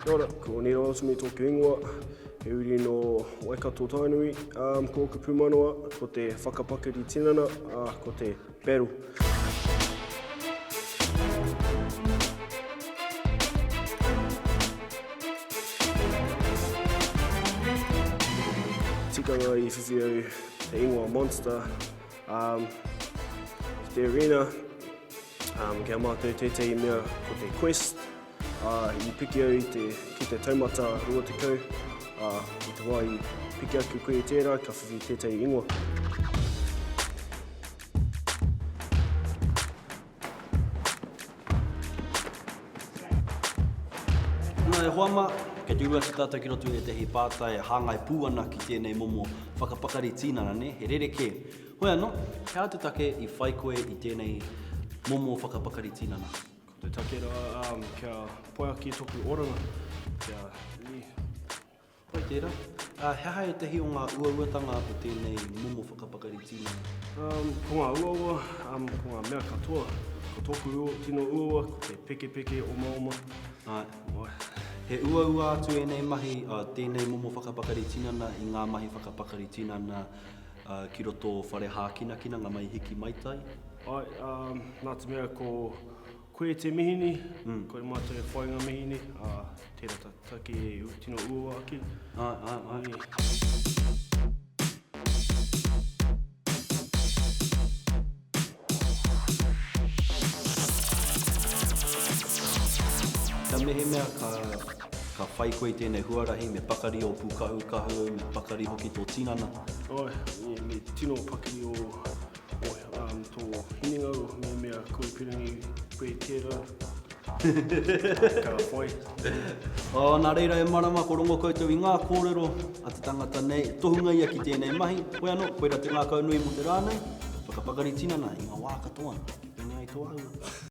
Kia ora, ko Nira Otome tōku ingoa, he uri nō Waikato Tainui, um, ko ōku pūmanawa, ko te whakapakari tinana, ā, ko te battle. Tikanga i whiwhi au te ingoa Monster, um, ki te arena, um, ki a mātou tētehi mea ko te quest, Ā, i piki au i te, ki te taumata 20, ā, i te wā i piki ake koe i tērā, ka whiwhi tētahi ingoa. Nā, e hoa mā, kei te uru atu tātou ki roto i ētahi pātai e hāngai pū ana ki tēnei momo whakapakari tinana, nē, he rerekē. Hoi anō, he aha te take i whai koe i tēnei momo whakapakari tinana? Ko te take rā, um, kia pai ake toku oranga, kia, ni. Pai tērā. Uh, he aha ētahi o ngā uauatanga o tēnei momo whakapakari tinana? Um, ko ngā uaua, um, ko ngā mea katoa. Ko tōku ua, tino uaua, ko te pekepeke omaoma. Āe. Āe. He uaua atu ēnei mahi, uh, tēnei momo whakapakari tinana i ngā mahi whakapakari tinana uh, ki roto whare hākinakina, ngā mahi hiki maitai? Āe, ā, nā te mea ko koe te mihini, mm. kore mātou e whai ngā mihini, ā, tērā ta take e tino uaua ake. Āe, āe, āe. Kia mehemea ka, ka whai koe i tēnei huarahi, me pakari ō pūkahukahu, me pakari hoki tō tinana. Āe, me, me tino pakari ō Oi, um, tō hinengaro, mehemea koe pirangi koe tērā, ka whai. Oh, nā reira e marama ko rongo koutou i ngā kōrero a te tangata nei, e tohunga ia ki tēnei mahi, hoi anō, koira te ngākau nui mō te rā nei, whakapakari tinana i ngā wā katoa, kia pēnei ai tō āhua.